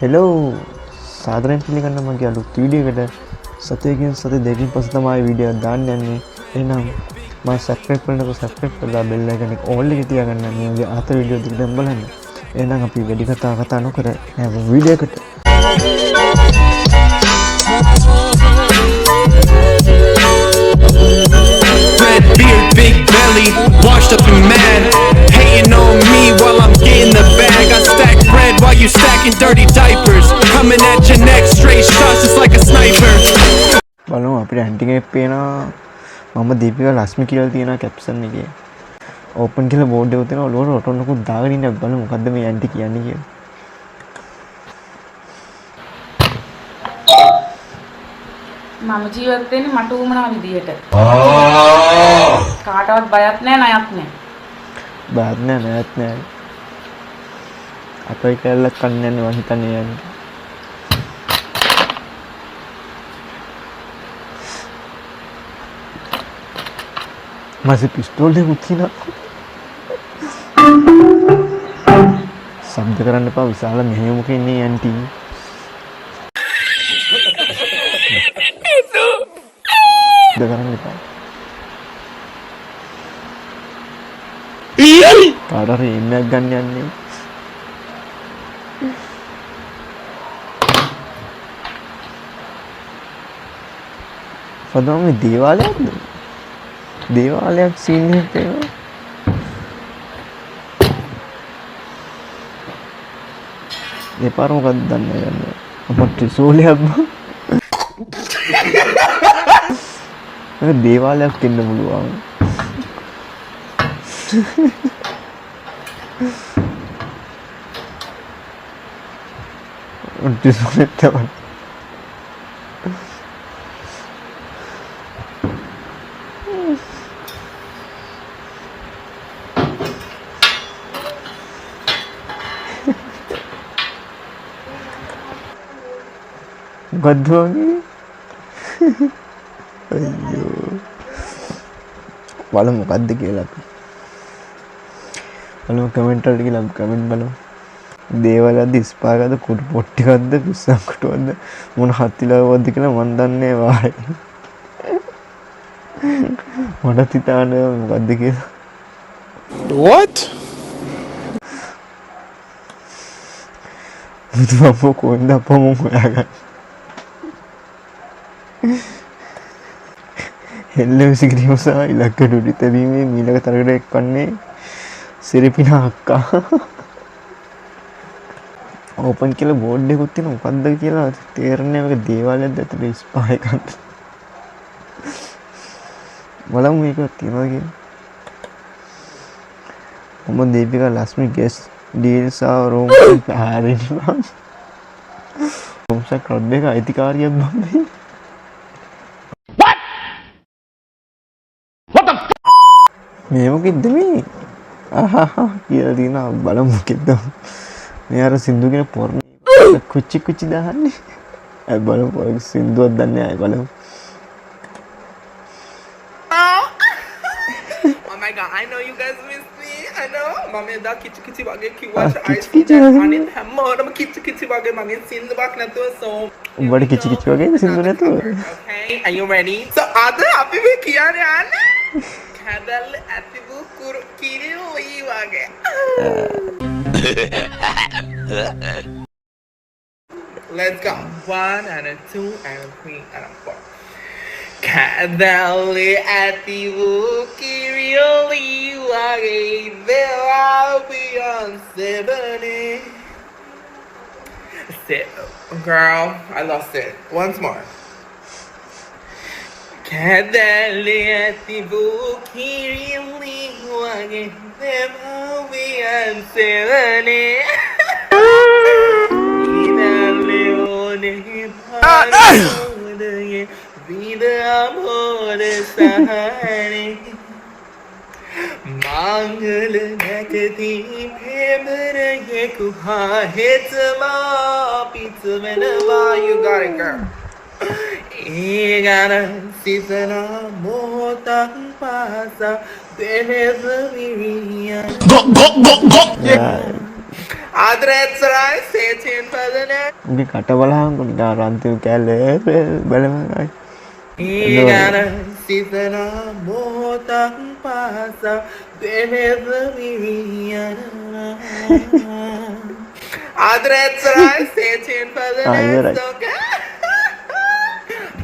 Hello සාදරයෙන් පිළිගන්න මගේ අලුත් වීඩියෝ එකට. සතියකින් සති දෙකකින් පස්සේ තමයි වීඩියෝ එක දාන්න යන්නේ. එහෙනම් මම සබ්ස්ක්‍රයිබ් කරන්නකෝ, සබ්ස්ක්‍රයිබ් කරලා බෙල් අයිකන් එක ඕල් එකේ තියාගන්න මේ වගේ ආතල් වීඩියෝ දිගටම බලන්න. එහෙනම් අපි වැඩි කතා කතා නොකර යමු වීඩියෝ එකට. Red beard, big belly, washed up and mad, hating on me while I'm getting the bag. I stack bread while you stacking dirty diapers. Coming at your neck, straight shots just like a sniper. බලමු අපිට aunty කෙනෙක් පේනවා. මම දීපිකා ලක්ෂ්මි කියලා තියෙනවා caption එකේ. Open කියලා board එකක් තියෙනවා. ඔලුවට රොටොන්නකුත් දාගෙන ඉන්න. බලමු මොකද්ද මේ ඇන්ටි කියන්නේ කියලා. මම ජීවත් වෙන්නේ මට උවමනා විදියට. කාටවත් බයත් නෑ ණයත් නෑ. බයත් නෑ ණයත් නෑ. අපේ කැලලක් කන්න යන්නේ මං හිතන්නේ යන්නේ. මාසේ පිස්තෝල් එකකුත් තියෙනවා. ශබ්ද කරන්න එපා, විශාල මෙහෙයුමක ඉන්නේ ඇන්ටි. ශබ්ද කරන්න එපා. කාට හරි එම් එකක් ගන්න යන්නේ. ෆදා මේ දේවාලයක්ද? දේවාලයක් සීන් එකක් පේනවා. මේ පාර මොකක්ද දන්නේ නැහැ. අපට ත්‍රිශූලයක් බං. මේක දේවාලයක් වෙන්න පුළුවන්. ත්‍රිශූලයක් තමයි. මොකද්ද වගේ? අයියෝ. බලමු මොකද්ද කියලා අපි. බලමු කමෙන්ට් වලට ගිහලා අපි කමෙන්ට් බලමු. දේවාලයක්ද ස්පා එකක්ද කුඩු පොට් එකක්ද පිස්සන් කොටුවක්ද මොන හත්තිලාවක්ද කියලා මන් දන්නේ නෑ වායි. මටත් හිතාන්න මොකද්ද කියලා. What? බුදුහාමුදුරුවෝ කොහෙන්ද අප්පා මුන් හොයාගන්නේ? හෙල්ල විසිකිරීම සහ ඉලක්ක ඩුඩි තැබීමේ මීළඟ තරගයට එක්වන්නේ සිරිපිනා අක්කා. ඕපන් කියලා බෝඩ් එකකුත් තියෙනවා. මොකද්ද කියලා තේරෙන්නේ නැහැ. මේක දේවාලයක්ද ඇත්තට ස්පා එකක්ද? බලමු මේක තියෙනවද කියලා. මම දීපිකා ලක්ෂ්මි ගෙස්ට් ඩීල් සහ රූම් හරිනේ බං. රූම් සහ ක්ලබ් එක අයිතිකාරියක් බං මේ. මේ මොකෙද්ද මේ? ආහාහා කියලා තියෙනවා. බලමු මොකෙද්ද. මේ අර සින්දු කියන පොර්න කුච්චි කුච්චි දාන්නේ. අය බලමු පොර සින්දුවක් දන්නේ අය බලමු. Oh my god, I know you guys miss me. I know. මම එදා කිචි කිචි වගේ කිව්වා. කිචි කිචි වගේ. අනිත් හැමෝටම කිචි කිචි වගේ මගෙන් සින්දුවක් නැතුව so උඹට කිචි කිචි වගේද සින්දු නැතුව? Okay, are you ready? So අද අපි මේ කියන්නේ යන්නේ කැදැල්ල ඇති වූ කුරු කිරිලි වගේ. Let's go. 1 and a 2 and a 3 and a 4. කැදැල්ල ඇති වූ කිරිලි වගේ දෙමාපියන් සෙවණේ. Sit. Girl, I lost it. Once more. කැදැල්ල ඇති වූ කිරිලි වගේ දෙමාපියන් සෙවණේ. ඉනල්ලේ ඕනේ පාරෝදයේ විද අමෝර සහනේ. මංගල නැකති පෙමරයෙකු හා හෙතමා පිට වෙනවා. You got it, girl. ඒ ගැන සිතන මොහොතක් පාසා දෙනෙත විරිය. Go go go go. ආදරේත් සරයි stay tuned for the next. උගේ කට බලහන්කො නිකන් රන්තිල් කෑල්ල බලමු ආයි. ඊගන සිතන මොහොතක් පාසා දෙහෙත විවියනවා. ආදරේත් සරයි stay tuned for the ආ, ඉවරයි. next, okay?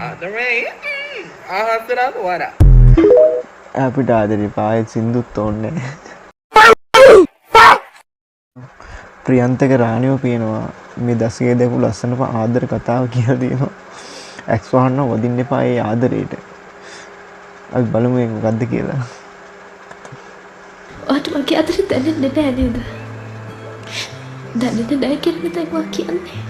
ආදරේ අහසරත් වරා. අපිට ආදරේ පායෙත් සින්දුත් ඕනේ නැහැ. ප්‍රියන්තක රාණිව පේනවා මේ දශකයේ දැකපු ලස්සනම ආදර කතාව කියලා තියෙනවා. ඇක්ස් වහන්න වදින්න එපා ඒ ආදරේට. අපි බලමු ඒක මොකද්ද කියලා. ඔයාට මගේ ආදරේ දැනෙන්නේ නෑ නේද? දැනෙන්නේ නෑ කියලා දැන් ඔයා කියන්නේ.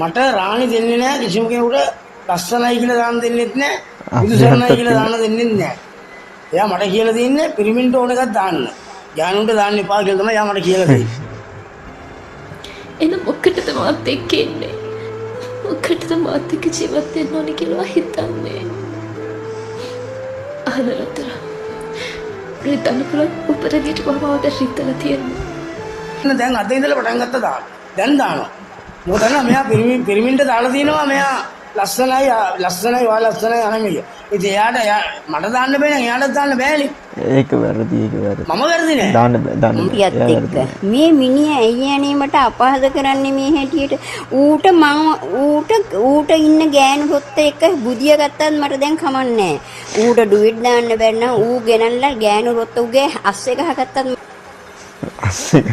මට රාණි දෙන්නේ නෑ කිසිම කෙනෙකුට. ලස්සනයි කියලා දාන්න දෙන්නෙත් නෑ, අපි බුදුසරණයි හත්තත් කියලා දාන්න දෙන්නෙත් නෑ. එයා මට කියලා තින්නේ පිරිමින්ට ඕන එකක් දාන්න, ගෑනුන්ට දාන්න එපා කියලා තමයි එයා මට කියලා තියෙන්නේ. එහෙනම් මොකටද මාත් එක්ක ඉන්නේ? මොකටද මාත් එක්ක ජීවත් වෙන්න ඕනේ කියලා ඔයා හිතන්නේ? අහන රතර රිතන්න පුළුවන් උපරිමයට කොහොම අවද රිතලා තියෙන්නේ. දැන් අද ඉඳලා පටන් ගත්තා දාන්න. දැන් දානවා. මොකද නෑ මෙයා පිරිමි පිරිමින්ට දාලා තිනවා මෙයා ලස්සනයි ලස්සනයි වා ලස්සනයි අනමිය. ඉතින් එයාට එයා මට දාන්න බෑ නම් එයාටත් දාන්න බෑනේ. ඒක වැරදි, ඒක වැරදි. මම වැරදි නෑ. දාන්න බෑ, දාන්න බෑ. ටිකත් එයා එක්ක වැරදි නෑ. මේ මිනිහා ඇයි අනේ මට අපහාස කරන්නේ මේ හැටියට? ඌට මං ඌට ඌට ඉන්න ගෑනු රොත්ත එක බුදිය ගත්තත් මට දැන් කමක් නෑ. ඌට ඩුවෙට් දාන්න බැරි නම් ඌ ගෙනල්ලා ගෑනු රොත්ත ඌගේ අස් එක ගහගත්තත් අස් එක.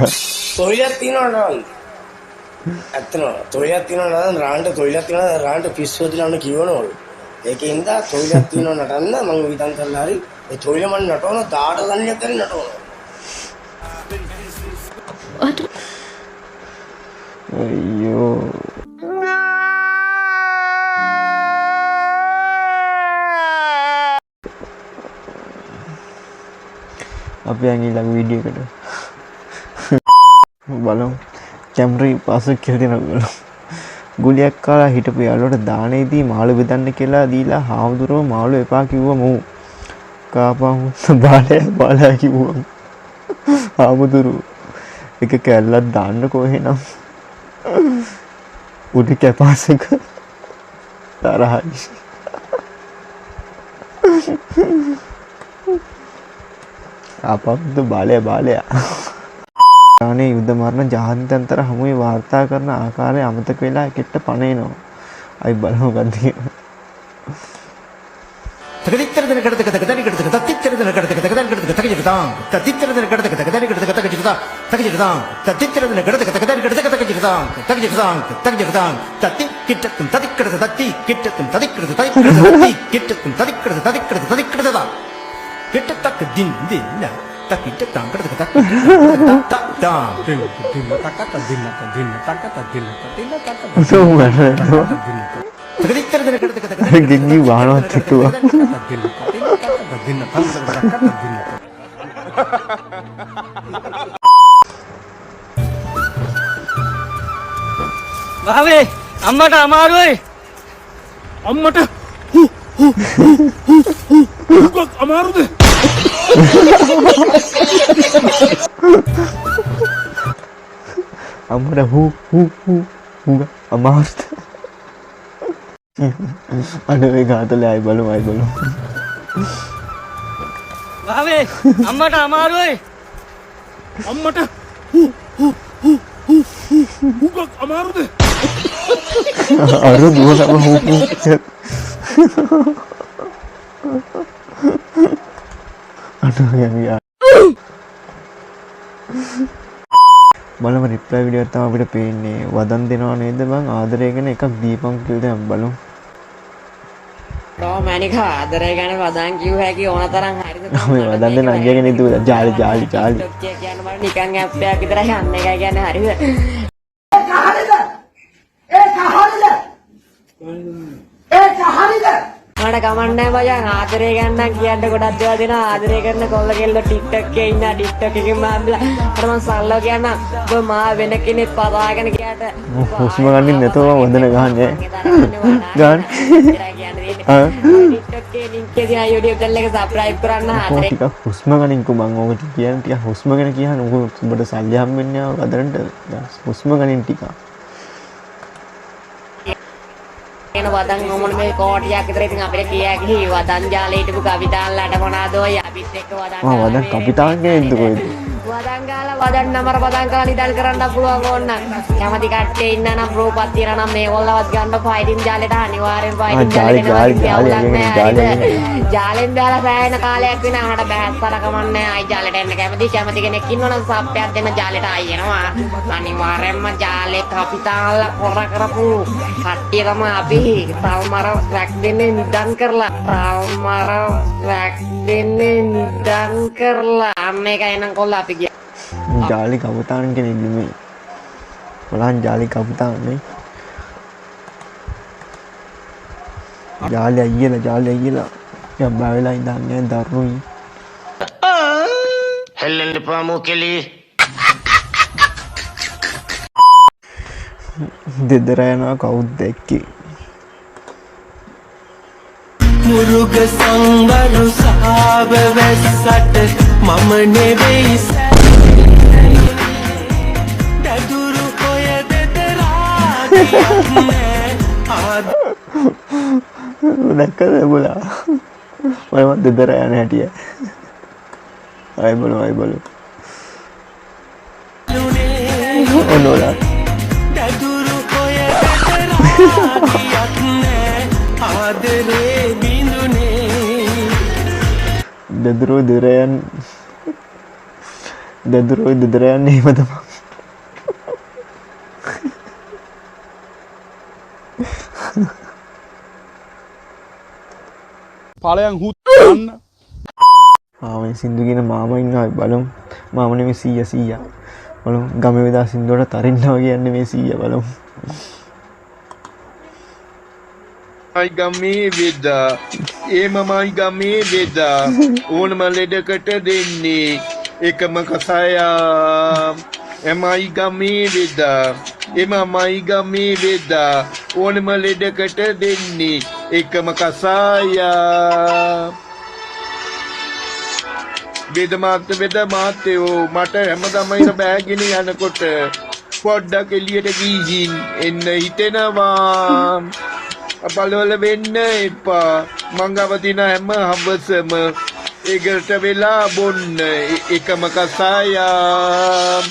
තොইলක් තියනවා නේද? ඇත්තම තොইলක් තියනවා නේද? රාන්ට තොইলක් තියනවා රාන්ට පිස්සු හදලා ඔන්න කියවනවලු. ඒකෙන් දා තොইলක් තියනවා නටන්න මං විතං කරලා හරි ඒ තොইল මං නටවන දාට දන්නේ කරේ නටවනවා. ඔයාට අයියෝ. අපි යන් ඊළඟ වීඩියෝ එකට. බලමු. කැමරි පාසක් කියලා දෙනවා බලමු. ගුලියක් කාලා හිටපු යාළුවට දානේදී මාළු බෙදන්න කියලා දීලා හාමුදුරුවෝ මාළු එපා කිව්ව මූ. කාපම් බාලයා බාලයා කිව්වා. හාමුදුරුවෝ එක කැල්ලක් දාන්නකෝ එහෙනම්. උඩ කැපාසක තරහයි. ආපම්ද බාලයා බාලයා. අනේ යුද මරණ ජාත්‍යන්තර හමුවේ වාර්තා කරන ආකාරය අමතක වෙලා කෙට්ට පණ එනවා. අයි බලමු මොකද්ද කියලා. උසම වැටෙනවා. අර ගෙංගි වහනවත් එක්ක වා. වාවේ අම්මට අමාරුයි. අම්මට who who who who who හුඟක් අමාරුද? අම්මට හු හු හු හුඟ අමාරුද? අනේ මේ ගාතලේ ආයි බලමු ආයි බලමු. වාවේ අම්මට අමාරුයි. අම්මට who who who who who හුඟක් අමාරුද? අර දුවනම හු හු. අනේ යා. බලමු රිප්ලයි වීඩියෝ එකක් තමයි අපිට පේන්නේ. වදන් දෙනවා නේද බං ආදරය ගැන එකක් දීපන් කියලා දැන් බලමු. මැනික ආදරය ගැන වදන් කිව්ව හැකි ඕන තරම් හරිද? මේ වදන් දෙන අයියා ගැන හිතුවා. ජාලි ජාලි ජාලි. කියන්න මට නිකන් ඇප් එකක් විතරයි යන්න එකයි කියන්නේ හරිද? වුණාට කමක් නැහැ මචං. ආදරය ගැන නම් කියන්න ගොඩක් දේවල් දෙනවා. ආදරය කරන කොල්ල කෙල්ලෝ TikTok එකේ ඉන්නා. TikTok එකෙන් මම අර මං සල්ලෝ කියන්න ඔබ මා වෙන කෙනෙක් පවාගෙන ගියාට හුස්ම ගන්නින් නැතුව මම වදන ගහන්නේ ගන්න. ආ. TikTok එකේ link එක තියෙනවා. YouTube channel එක subscribe කරන්න. කොහොම ආදරේ ටිකක් හුස්ම ගනින්කෝ. මං ඕක ටික කියන්නේ ටිකක් හුස්ම ගැන කියහන. උඹට සල්ලි හම්බෙන්නේ නැහැ වදනට. හුස්ම ගනින් ටිකක්. එන වදන් මොන මේ කෝටියක් විතර ඉතින් අපිට කිය හැකි වදන් ජාලේ හිටපු කවිතාන්ලාට මොනවාද ඔය අපිත් එක්ක වදන් මම වදන් කපිතාන් කෙනෙක්ද කොහෙද? වදන් ගාලා වදන් නමර වදන් කරලා නිදන් කරන්න පුළුවන් ඕන්න. කැමති කට්ටිය ඉන්න නම් රූපක් තියෙනවා නම් මේගොල්ලවත් ගන්න ෆයිටින් ජාලෙට අනිවාර්යෙන් ෆයිටින් ජාලේ, ජාලෙට එනවා. ජාලේ, කිසි ජාලේ, අවුලක් නෑ. ජාලේ, හරිද? ජාලෙන් බෑලා සෑහෙන කාලයක් වෙනවා. උනට බෑස්සලා කමක් නෑ. ආයි ජාලෙට එන්න කැමති කැමති කෙනෙක් ඉන්නවනම් සප්පයක් දෙන්න ජාලෙට ආයි එනවා. අනිවාර්යෙන්ම ජාලේ කපිතාන්ලා කොර කරපු කට්ටිය තමයි අපි. තල්මර ට්‍රැක් දෙන්නේ නිදන් කරලා. තල්මර ට්‍රැක් දෙන්නේ නිදන් කරලා. අන්න ඒකයි නම් කොල්ල අපි ගියා. ජාලි කපුතාන් කෙනෙක්ද මේ? බලන්න ජාලි කපුතාන් නේ. ජාලි අයියලා, ජාලි අයියලා ටිකක් බය වෙලා ඉඳන් නෑ දරුණුයි. හෙල්ලෙන්න එපා මූකෙලි. දෙදර යනවා කවුද දැක්කේ? මුරුග සංවරු සාව වැස්සට මම නෙවෙයි දැදුරු ඔය දෙදරා ගියත් නෑ ආද දැක්කද උඹලා? මම දෙදර යන හැටිය. ආයි බලමු, ආයි බලමු. ඔන්න ඔලා. දැදුරු ඔය දෙදරා ගියත් නෑ ආදරේ බිඳුනේ. දෙදුරෝ දෙරයන් දෙදුරෝ දෙදර යන්නේ එහෙම තමයි. ඵලයන් හුත් ගන්න. ආ මේ සින්දු කියන මාමා ඉන්නවා. අපි බලමු. මාමා නෙමෙයි සීයා, සීයා. බලමු ගමේ වෙදා සින්දුවට තරින්නවා කියන්නේ මේ සීයා. බලමු. මයි ගමේ වෙදා ඒ මමයි ගමේ වෙදා ඕනම ලෙඩකට දෙන්නේ එකම කසායා. එමයි ගමේ වෙදා එම මයි ගමේ වෙදා ඕනම ලෙඩකට දෙන්නේ එකම කසායා. වෙද මාත්‍ය වෙද මාත්‍යෝ මට හැමදාම ඉර බෑගෙන යනකොට පොඩ්ඩක් එළියට ගිහින් එන්න හිතෙනවා. බලවල වෙන්න එපා. මං ගාව තියෙන හැම හවසම ඒකට වෙලා බොන්න එකම කසායා.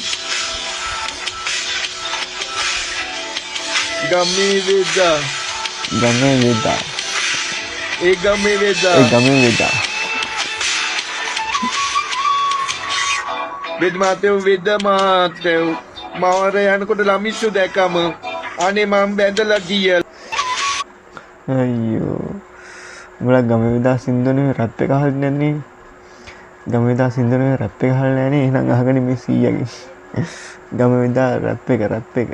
ගමේ වෙදා ගමේ වෙදා ඒ ගමේ වෙදා ඒ ගමේ වෙදා වෙද මාතයෝ වෙද මාතයෝ මවර යනකොට ළමිස්සු දැකම අනේ මං බැඳලා ගියා. අයියෝ උඹලා ගමේ වෙදා සින්දු නෙමෙයි රැප් එක අහලා නැන්නේ. ගමේ වෙදා සින්දු නෙමෙයි රැප් එක අහලා නැන්නේ. එහෙනම් අහගනි මේ සීයාගෙන්. ගමේ වෙදා රැප් එක, රැප් එක.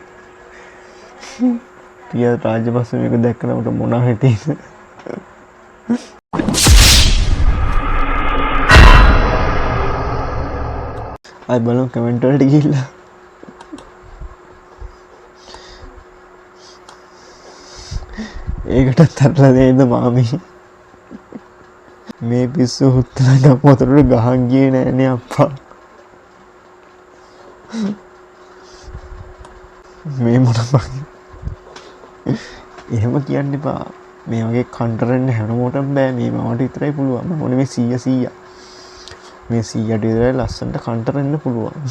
පිය රාජපක්ෂ මේක දැක්කම උට මොනවා හිතෙයිද? ආයි බලමු කමෙන්ට් වලට ගිහිල්ලා. ඒකටත් අරලා නේද මාමි? මේ පිස්සු හුත්තලා ගම් වතුරට ගහන් ගියේ නෑනේ අප්පා. මේ මොන බං? එහෙම කියන්න එපා. මේ වගේ කන්ටරෙන්න හැමෝටම බෑ. මේ මමට විතරයි පුළුවන්. මම ඕනේ මේ සීයා සීයා. මේ සීයාට විතරයි ලස්සනට කන්ටරෙන්න පුළුවන්.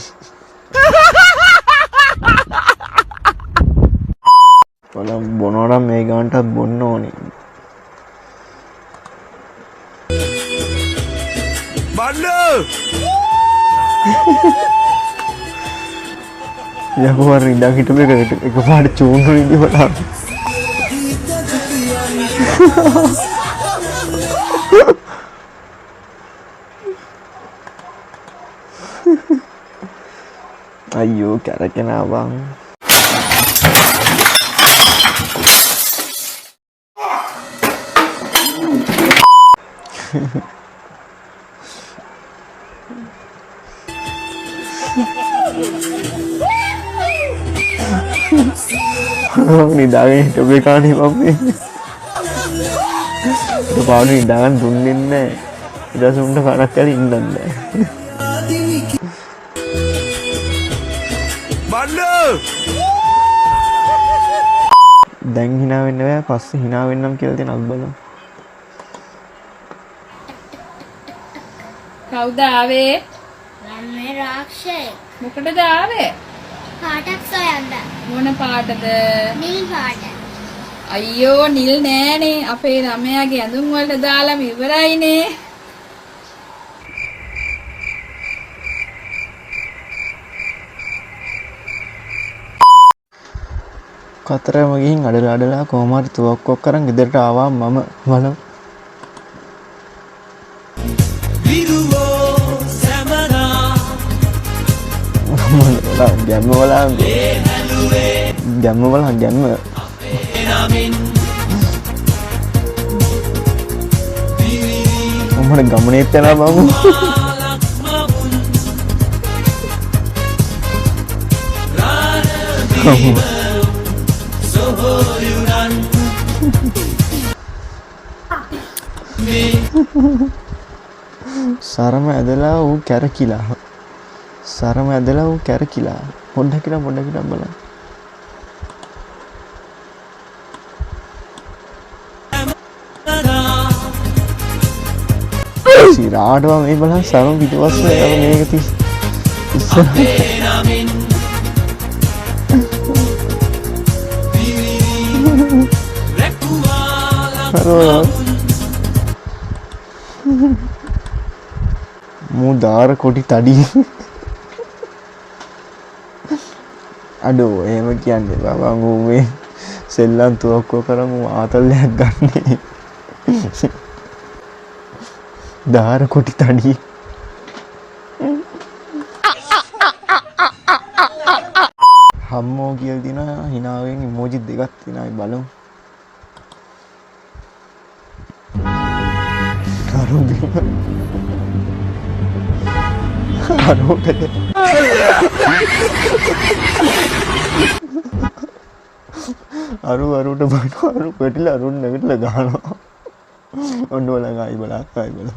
බලම් බොනවා නම් මේ ගානටත් බොන්න ඕනේ. බන්න! යකෝ අර ඉඳන් හිටපු එක එකපාරට චූන් වලින් ඉඳලා. අයියෝ කැරකෙනවා බං. නිදාගෙන හිටපු එකානේ මම මේ. ඊට පාවුන නිදාගන්න දුන්නේ නැහැ. ඊට පස්සේ උන්ට කනක් කරලා ඉන්නත් බෑ. දැන් hina වෙන්න බෑ, පස්සේ hina වෙන්නම් කියලා තියෙන අපි බලමු. කවුද ආවේ? මම මේ රාක්ෂයෙක්. මොකටද ආවේ? පාටක් සොයන්න. මොන පාටද? නිල් පාට. අයියෝ නිල් නෑනේ. අපේ ළමයාගේ ඇඳුම් වලට දාලාම ඉවරයිනේ. කතරම ගිහින් අඩලා අඩලා කොහොම හරි තුවක්කුවක් අරන් ගෙදරට ආවා මම. බලමු. ගැම්ම බලන් ගැම්ම බලන් ගැම්ම. මම ගමනේත් යනවා බං. සරම ඇදලා ඌ කැරකිලා. සරම ඇදලා ඌ කැරකිලා. පොඩ්ඩක් ඉන්න පොඩ්ඩක් ඉන්න බලන්න. සිරාට බං මේ බලන්න සරම පිටිපස්සේ අර මේක තිස් ඉස්සරහ. මූ දාර කොටි තඩි. අඩෝ එහෙම කියන්න එපා බං. ඌ මේ සෙල්ලම් තුවක්කුව කරන් ඌ ආතල්ලයක් ගන්නේ. දාර කොටි තඩි. හම්මෝ කියලා තියෙනවා හිනාවෙන් ඉමෝජි දෙකක් තියෙනවා. අපි බලමු. අරුට අරු අරුට බලනවා. අරු වැටිලා අරුන් නැගිටලා ගහනවා. ඔන්න බලන් ආයි බලන් ආයි බලන්.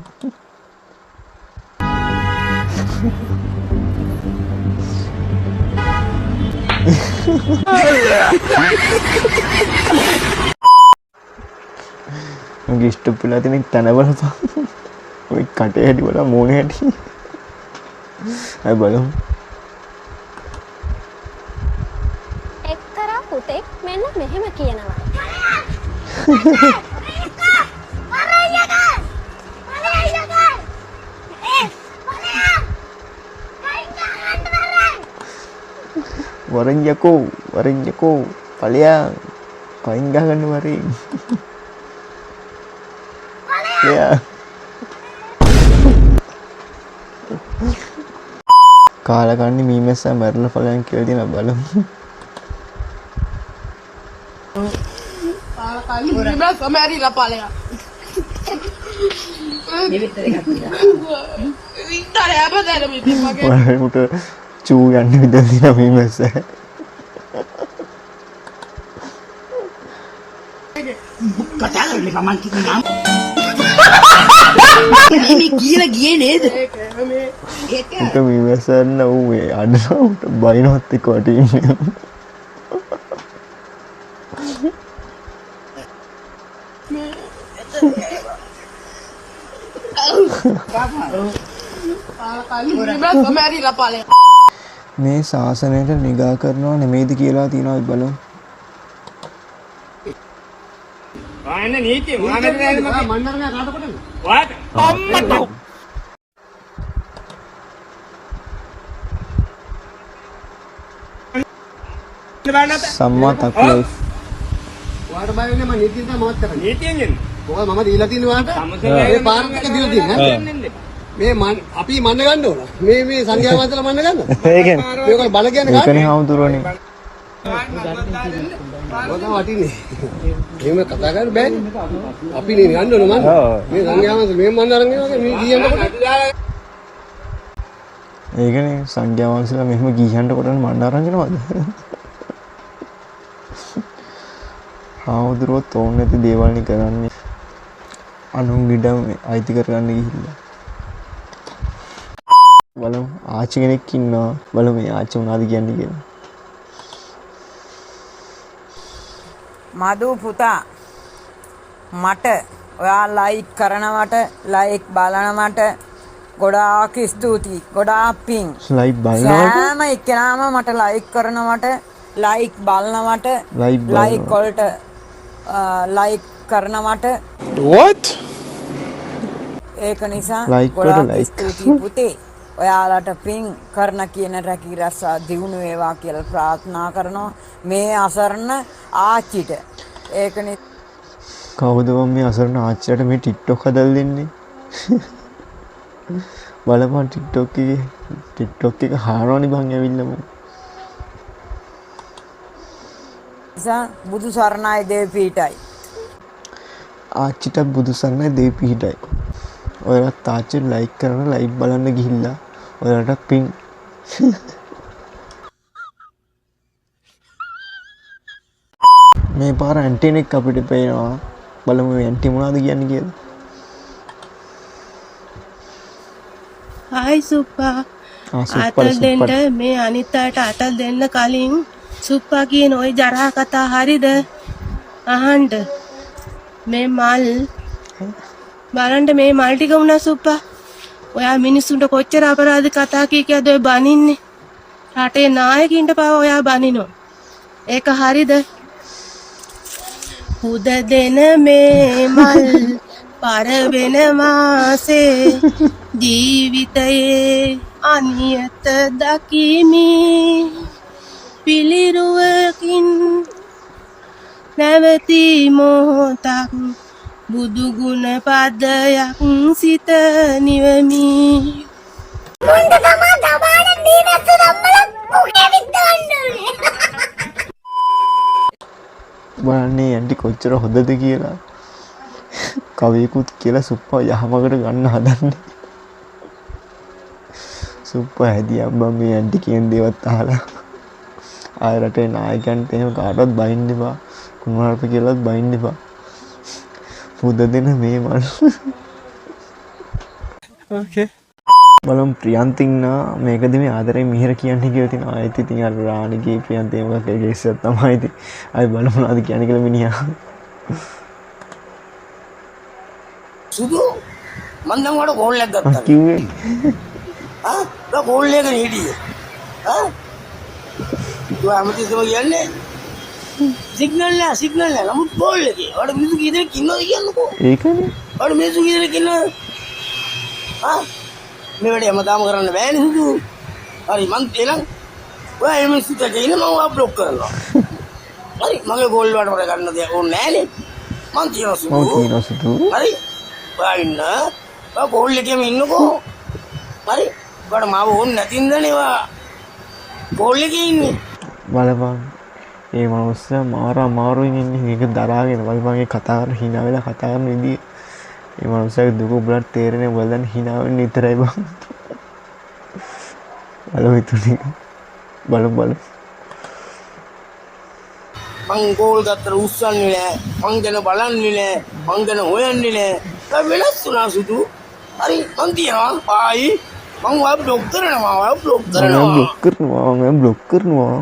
මගේ ස්ටොප් වෙලා තියෙන තැන බලපන්. ඔය කටේ හැටි බලන් මූණේ හැටි. ආයි බලමු. එක්තරා පුතෙක් මෙන්න මෙහෙම කියනවා. වරෙන් යකෝ වරෙන් යකෝ ඵලයන් පයින් ගහගන්න වරෙන්. ඵලයන්. කාලා කන්නේ මීමැස්සා මැරලා ඵලයන් කියලා තියෙනවා බලමු. ඔයාලට චූ යන්න විතර තියෙනවා මීමැස්සා. කතා කරන්න එපා මං කිව්වා මේ කියලා ගියේ නේද? උට මීමැස්සා න ඌ මේ අඬනවා උට බයිනවත් එක්ක වටේ ඉන්නේ. මේ ශාසනයට නිගා කරනවා නෙමෙයිද කියලා තියෙනවා. අපි බලමු. සම්මා තක් ලයිෆ්. ඔයාට බය වෙන්නේ මම නීතියෙන් තමයි මමත් කරන්නේ. නීතියෙන් එන්නේ. මොකද මම දීලා තියෙන ඔයාට මේ පාරක් එක දීලා තියෙන්නේ. මේ අපි මන්න ගන්න ඕන. මේ මේ සංඝයා වහන්සේලා මන්න ගන්න. ඒ කියන්නේ මේක බල කියන්නේ කාටද? ඒකනේ හාමුදුරුවනේ. වටින්නේ. එහෙම කතා කරන්න බෑනේ. අපි නේ යන්න ඕන මන්. මේ සංඝයා වහන්සේ මේ මන් අරන් එනවා මේ ගියන්නකොට. ඒකනේ සංඝයා වහන්සේලා මෙහෙම ගියන්න කොටන මන් අරන් එනවද? හාමුදුරුවෝ තෝන් නැති දේවල් නේ කරන්නේ. අනුන් ඉඩම් අයිති කරගන්න ගිහිල්ලා. බලමු ආච්චි කෙනෙක් ඉන්නවා. බලමු මේ ආච්චි මොනවද කියන්නේ කියලා. මధు පුතා මට ඔයා ලයික් කරනවට ලයික් බලනවට ගොඩාක් ස්තුතියි, ගොඩාක් පිං. ලයික් බලනවට සෑම එක්කෙනාම මට ලයික් කරනවට ලයික් බලනවට ලයික් වලට ලයික් කරනවට what ඒක නිසා ගොඩාක් ස්තුතියි පුතේ. ඔයාලට පිං කරන කියන රැකී රස්සා දියුණු වේවා කියලා ප්‍රාර්ථනා කරනවා මේ අසරණ ආච්චිට. ඒක කවුද මම මේ අසරණ ආච්චිට මේ ටික්ටොක් හදලා දෙන්නේ? බලපන් ටික්ටොක් එකේ ටික්ටොක් එක හාරවනි බං ඇවිල්ලා මම. නිසා බුදු සරණයි දෙව් පිහිටයි. ආච්චිට බුදු සරණයි දෙව් පිහිටයි. ඔයාලත් ආච්චිට ලයික් කරන ලයිව් බලන්න ගිහිල්ලා ඔයාලට පින්. මේ පාර ඇන්ටිනෙක් අපිට පේනවා. බලමු මේ ඇන්ටි මොනවද කියන්නේ කියලා. හායි සුප්පා. අතල් දෙන්න මේ අනිත් අයට අතල් දෙන්න කලින් සුප්පා කියන ওই ජරා කතා හරිද අහන්න. මේ මල් බලන්න මේ මල් ටික වුණා සුප්පා. ඔයා මිනිස්සුන්ට කොච්චර අපරාධ කතා කිය කියද ඔය බනින්නේ. රටේ නායකින්ට පව ඔයා බනිනවා. ඒක හරිද? පුද දෙන මේ මල් පර වෙන මාසේ ජීවිතයේ අනියත දකිමි. පිළිරුවකින් නැවති මොහොතක් බුදු ගුණ පදයක් සිත නිවමි. මුන්ට තමා දබාන මේ මැස්ස දම්මල පුකේ විත්තවන්න ඕනේ. බලන්නේ ඇන්ටි කොච්චර හොඳද කියලා. කවියකුත් කියලා සුප්පා යහමකට ගන්න හදන්නේ. සුප්පා හැදියා බං මේ ඇන්ටි කියන දේවත් අහලා. ආය රටේ නායකයන්ට එහෙම කාටවත් බයින්න එපා. කුණුහරුප කියලාත් බයින්න එපා. පුද දෙන මේ මල්. ඕකේ. බලමු ප්‍රියන්තින්නා මේකද මේ ආදරේ මිහිර කියන්නේ කියලා තියෙනවා. ආයෙත් ඉතින් අර රාණිගේ ප්‍රියන්ත එහෙම එකක් ඒ කේස් එකක් තමයි ඉතින්. ආයෙ බලමු මොනවද කියන්නේ කියලා මිනිහා. සුදු මං දැන් ඔයාලට කෝල් එකක් ගත්තා. කිව්වේ ආ ඔයා කෝල් එකනේ හිටියේ. ආ ඔයා හැමතිස්සෙම කියන්නේ සිග්නල් නෑ සිග්නල් නෑ. නමුත් කෝල් එකේ ඔයාලට මිනිස්සු කී දෙනෙක් ඉන්නවද කියන්නකෝ. ඒකනේ. ඔයාලට මිනිස්සු කී දෙනෙක් ඉන්නවද? ආ මේ වැඩේ හැමදාම කරන්න බෑනේ සුදු. හරි මං එහෙනම් ඔයා එහෙම මිනිස්සුත් එක්ක ඉන්න මං ඔයා බ්ලොක් කරනවා. හරි මගේ කෝල් වලට ඔය ගන්න දෙයක් ඕනේ නෑනේ. මං කියනවා සුදු. මං කියනවා සුදු. හරි ඔයා ඉන්න. ඔයා කෝල් එකේම ඉන්නකෝ. හරි ඔයාට මාව ඕනේ නැති හින්දානේ ඔයා කෝල් එකේ ඉන්නේ. බලපන් ඒ මනුස්සයා මාර අමාරුවෙන් ඉන්නේ මේක දරාගෙන. බලපන් ඒ කතා කරන hina වෙලා කතා කරන විදිය. ඒ මනුස්සයාගේ දුක උඹලට තේරෙන්නේ උඹලා දැන් hina වෙන්න විතරයි බං. බලමු ඉතුරු ටික. බලමු බලමු. මං කෝල් ගත්තට උස්සන්නේ නෑ. මං ගැන බලන්නේ නෑ. මං ගැන හොයන්නේ නෑ. ඔයා වෙනස් වුණා සුදු. හරි මං කියනවා ආයි මං ඔයා බ්ලොක් කරනවා. ඔයා බ්ලොක් මම කරනවා. බ්ලොක් කරනවා. මම බ්ලොක් කරනවා.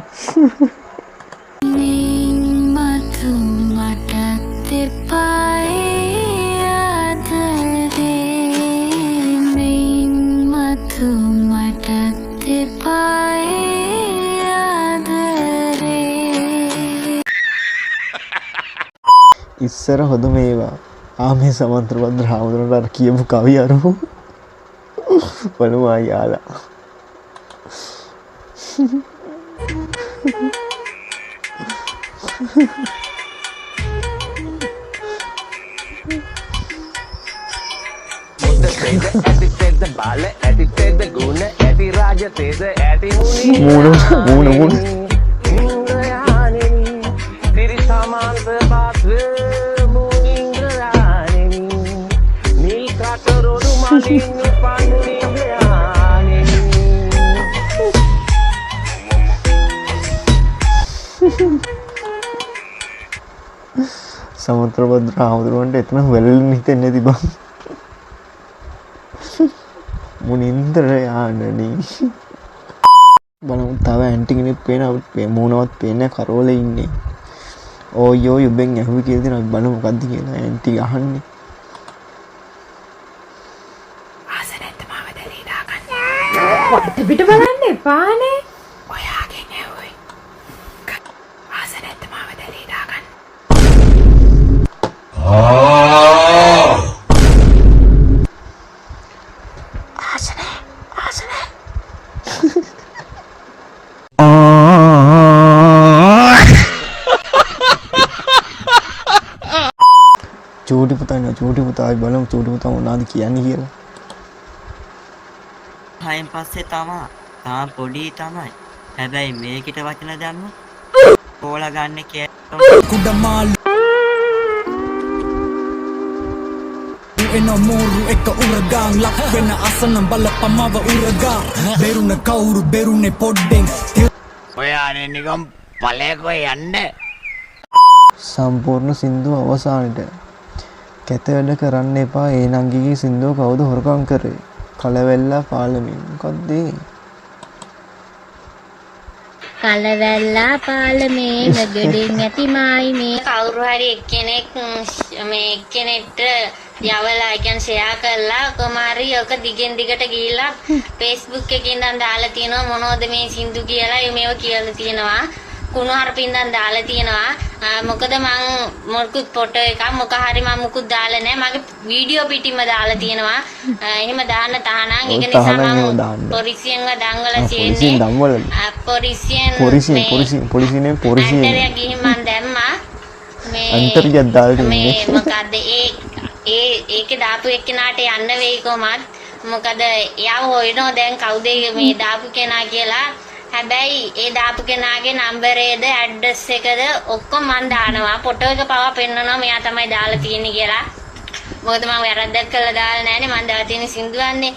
මතු මටත් එපායි ආදරේ මතු මටත් එපායි ආදරේ. ඉස්සර හොඳම ඒවා. ආ මේ සමන්තර භද්‍ර හාමුදුරන්ට අර කියපු කවි අරමු. බලමු ආයි යාලා. මූණ මූණ මූණ. මාංශ බාත් මුනින්ද්‍රයාණෙනි නිල් කටරොළු මලින් උපන් මුනින්ද්‍රයාණෙනි. සමුද්‍රභද්‍ර හාමුදුරුවන්ට එතන වැළලෙන්න හිතෙන්නේ නැති බං. මුනින්ද්‍ර යානනි. බලමු තව ඇන්ටි කෙනෙක් පේන අපිට මූණවත් පේන්නේ කරෝලේ ඉන්නේ. ඕයි ඕයි ඔබෙන් ඇහුවේ කියලා දෙනවා. අපි බලමු මොකද්ද කියලා ඇන්ටි අහන්නේ. ආස නැත්නම් මාව දැලේ දාගන්න. පිට බලන්න එපානේ. ඔයාගෙන් ඇහුවේ. ආස නැත්නම් මාව දැලේ දාගන්න. ආස නෑ ආස නෑ. චූටි පුතා ඉන්නවා චූටි පුතා. අපි බලමු චූටි පුතා මොනවද කියන්නේ කියලා. හයෙන් පස්සේ තමා තාම පොඩි තමයි. හැබැයි මේකිට වචන දැම්ම කෝලා ගන්න කියලා. කුඩමාලු එන මෝරු එක උරගාන් ලක් වෙන අසන බලපමව උරගා බෙරුණ කවුරු බෙරුණේ පොඩ්ඩෙන්. ඔය අනේ නිකන් ඵලයකෝ යන්න. සම්පූර්ණ සින්දුව අවසානෙට. කැත වැඩ කරන්න එපා ඒ නංගිගේ සින්දුව කවුද හොරකම් කරේ? කලවැල්ලා පාලමින්. මොකද්ද ඒ? කලවැල්ලා පාලමේ මගඩින් ඇති මායි මේ. කවුරු හරි එක්කෙනෙක් මේ එක්කෙනෙක්ට යවලා ඒ කියන්නේ ෂෙයා කරලා කොහොම හරි ඔක දිගෙන් දිගට ගිහිල්ලා Facebook එකේ ඉඳන් දාලා තියෙනවා මොනවද මේ සින්දු කියලා මේව කියලා තියෙනවා. කුණු හarp ඉඳන් දාලා තියෙනවා. මොකද මං මොකුත් ෆොටෝ එකක් මොක හරි මං මුකුත් දාලා නැහැ. මගේ වීඩියෝ පිටින්ම දාලා තියෙනවා. එහෙම දාන්න තහනම්. ඔව් ඒක නිසා තහනම් මං එහෙම දාන්න. පොලිසියෙන්ව දඟලලා පොලිසියෙන් තියෙන්නේ. දම්වලද? පොලිසියෙන් පොලිසියෙන් මේ පොලිසියෙන් පොලිසියෙන් නෙමෙයි පොලිසියෙන්. අන්තරයක් ගිහින් මං දැම්මා. මේ අන්තරියක් දාලා මේ තියෙන්නේ. මොකද්ද ඒ ඒ ඒකේ දාපු එක්කෙනාට යන්න වෙයි කොහමත්. මොකද එයාව හොයනවා දැන් කවුද මේ දාපු කෙනා කියලා. හැබැයි ඒ දාපු කෙනාගේ නම්බරේද ඇඩ්‍රස් එකද ඔක්කොම මං දානවා. ෆොටෝ එක පවා පෙන්නනවා මෙයා තමයි දාලා තියෙන්නේ කියලා. මොකද මං වැරද්දක් කරලා දාලා නෑනේ. මං දාලා තියෙන සින්දුවන්නේ.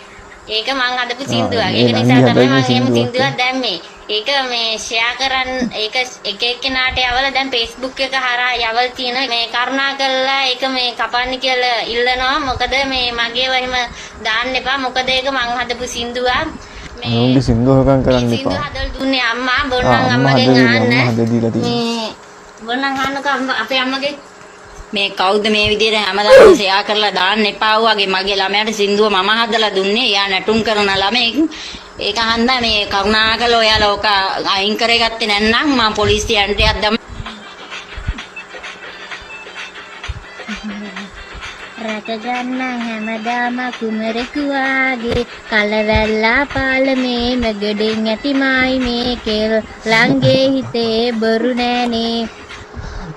ඒක මං හදපු සින්දුවක්. ඒ ඒක නංගි නිසා තමයි හදපු මං එහෙම සින්දුවක්. සින්දුවක් දැම්මේ. ඒක මේ ෂෙයා කරන් ඒක එක එක්කෙනාට යවලා දැන් Facebook එක හරහා යවලා තියෙන මේ කරුණා කරලා ඒක මේ කපන්න කියලා ඉල්ලනවා. මොකද මේ මගේව එහෙම දාන්න එපා. මොකද ඒක මං හදපු සින්දුවක්. අනුන්ගේ සින්දුව හොරකම් කරන්න සින්දුව එපා. හදලා දුන්නේ අම්මා. බොන්නම් අම්මා අම්මගෙන් හදලා අහන්න. අම්මා හදලා දීලා තියෙනවා. මේ බොන්නම් අහන්නකෝ අපේ අම්මගෙන්. මේ කවුද මේ විදිහට හැමදාම ෂෙයා කරලා දාන්න එපා වගේ මගේ ළමයාට සින්දුව මම හදලා දුන්නේ. එයා නැටුම් කරන ළමෙක්. ඒක හන්දා මේ කරුණාකරලා ඔයාලා ඔක අයින් කරගත්තේ නැත්නම් මම පොලිසියට යන්න දැම්ම. රැකගන්න හැමදාම කුමරෙකු වාගේ කලවැල්ලා පාලමේ මගඩින් ඇති මායි මේ කෙල් ලංගේ හිතේ බොරු නෑනේ.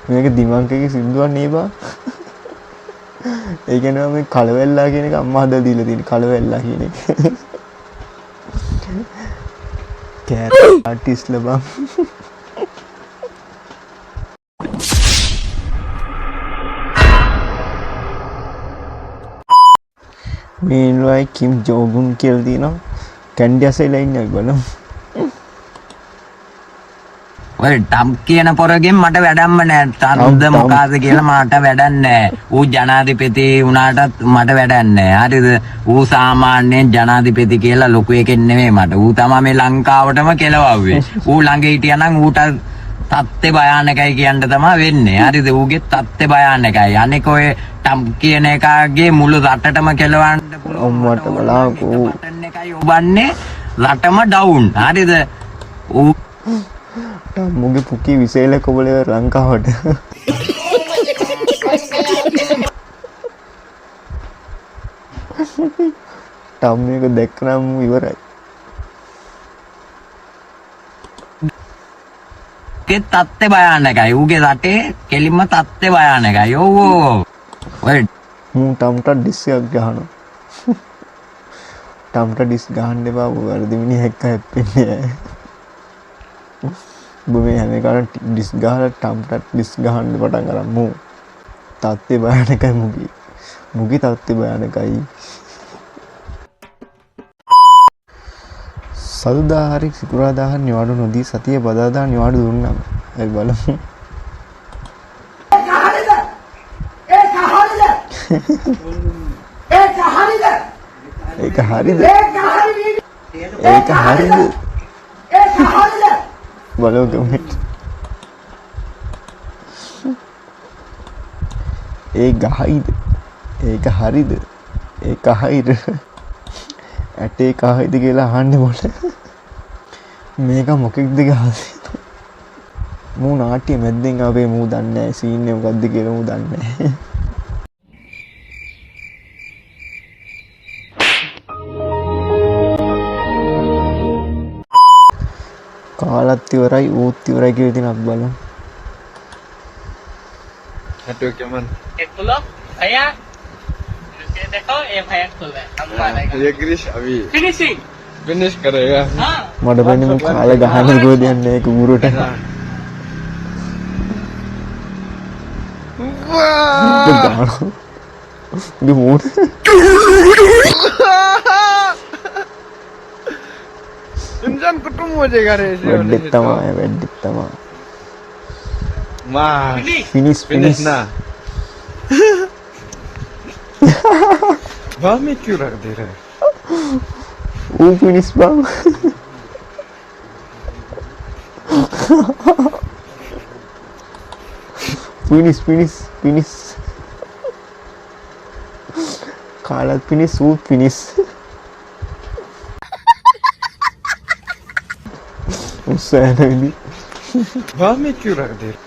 මේක දිමංකගේ සින්දුවක් නේ බා. ඒ කියන්නේ මේ කලවැල්ලා කියන එක අම්මා හදලා දීලා තියෙන කලවැල්ලා කියන එක. කෑර ආටිස්ට්ලා බං. මේ ඉන්නවයි කිම් ජෝගුන් කියලා තියෙනවා. කැන්ඩි අසෙලා ඉන්නේ අපි බලමු. ඔය ටම්ප් කියන පොරගෙන් මට වැඩක්ම නෑ. ටම්ප්ද මොකාද කියලා මට වැඩක් නෑ. ඌ ජනාධිපති වුණාටත් මට වැඩක් නෑ. හරිද? ඌ සාමාන්‍යයෙන් ජනාධිපති කියලා ලොකු එකෙක් නෙමෙයි මට. ඌ තමා මේ ලංකාවටම කෙලවව්වේ. ඌ ළඟ හිටියානම් ඌට තත්ත්ේ භයානකයි කියන්න තමා වෙන්නේ. හරිද? ඌගේ තත්ත්ේ භයානකයි. අනෙක ඔය ටම්ප් කියන එකාගේ මුළු රටටම කෙලවන්න පුළුවන්. අම්මට බලාකෝ. එකයි ඔබන්නේ රටම ඩවුන්. හරිද? ඌ ටම්මුගේ පුකී විසේල කොබලේ ලංකාවට. ටම් එක දැක්කනම් ඉවරයි. ගේ තත්ත්ේ භයානකයි. ඌගේ රටේ කෙලින්ම තත්ත්ේ භයානකයි. ඔව් ඔව්. ඔය මූ ටම්ට ඩිස් එකක් ගහනවා. ටම්ට ඩිස් ගහන්න එපා. ඌ වැරදි මිනිහ එක්ක හැප්පෙන්නේ නෑ. ඔබ මේ හැම එකටම ඩිස් ගහලා ටම්ටත් ඩිස් ගහන්න පටන් අරන් මූ. තත්ත්වය භයානකයි මුගේ. මුගේ තත්ත්වය භයානකයි. සදුදා හරි සිකුරාදා හරි නිවාඩු නොදී සතිය බදාදා නිවාඩු දුන්නාම අපි බලමු. ඒක හරිද? ඒක හරිද? ඒක හරිද? ඒක හරිද? ඒක හරි. ඒක හරිද? ඒක හරිද? බලමු කමෙන්ට්. ඒ ගහයිද? ඒක හරිද? ඒක හයිද? ඇටේ කහයිද කියලා අහන්න මොන මේක මොකෙක්ද ගහන්නේ? මූ නාට්‍ය මැද්දෙන් ආවේ මූ දන්නේ නැහැ සීන් එක මොකද්ද කියලා මූ දන්නේ නැහැ. කාලත් ඉවරයි ඌත් ඉවරයි කියලා ඉතින් අපි බලමු. नेटवर्क केमन खुलो भैया देखो ये भैया खुल रहा है ये ग्रीश अभी फिनिशिंग फिनिश करेगा. මට වෙන්නේ මූ කාලා ගහන්න කොහෙද යන්නේ ඒක ඌරට. ගහනවා. උගේ මූණ. इंसान कुटुंब हो जाएगा रे ऐसे होने වැඩෙත් से तो. තමයි වැඩෙත් තමයි. माँ ෆිනිෂ් फिनिश ෆිනිෂ්. ना वाह में क्यों रख दे रहा है? ඌ ෆිනිෂ් බං. Finish finish finish. කාලත් ෆිනිෂ් ඌත් ෆිනිෂ්. උස්සන විදි. वाह में क्यों रख दे रहा?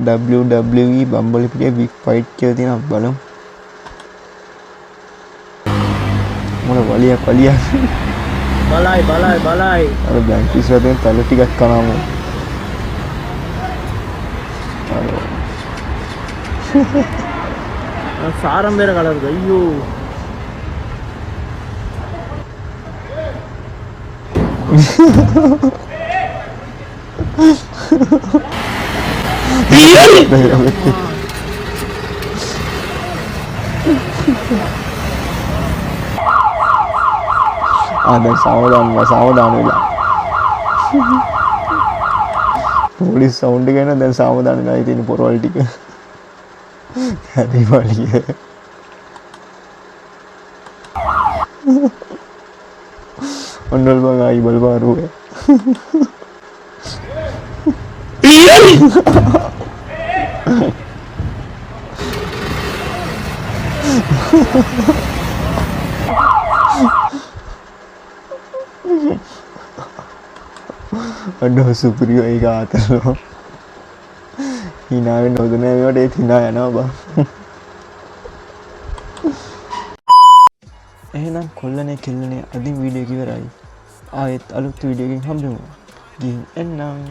WWE Bambalapitiya big fight කියලා තියෙනවා අපි බලමු. මොන වලියක් වලියක්. බලයි බලයි බලයි. අර බැංකු ඉස්සරහ තියෙන තල ටිකක් කනවා මම. சாரம் வேற கலருது ஐயோ. ආ දැන් සාවධාන වෙලා සාවධාන වෙලා. පොලිස් සවුන්ඩ් එක එන දැන් සාවධාන වෙලා තියෙන පොරවල් ටික. හරි වලිය. ඔන්න ඔල් බං ආයි බලපන් අරුවේ. අඩෝ සුපිරියෝ ඒක ආතලෝ. හිනා වෙන්න හොඳ නෑ මේවට ඒත් හිනා යනවා බං. එහෙනම් කොල්ලනේ කෙල්ලනේ අදින් වීඩියෝ එක ඉවරයි. ආයෙත් අලුත් වීඩියෝ එකකින් හම්බෙමු. ගිහින් එන්නම්.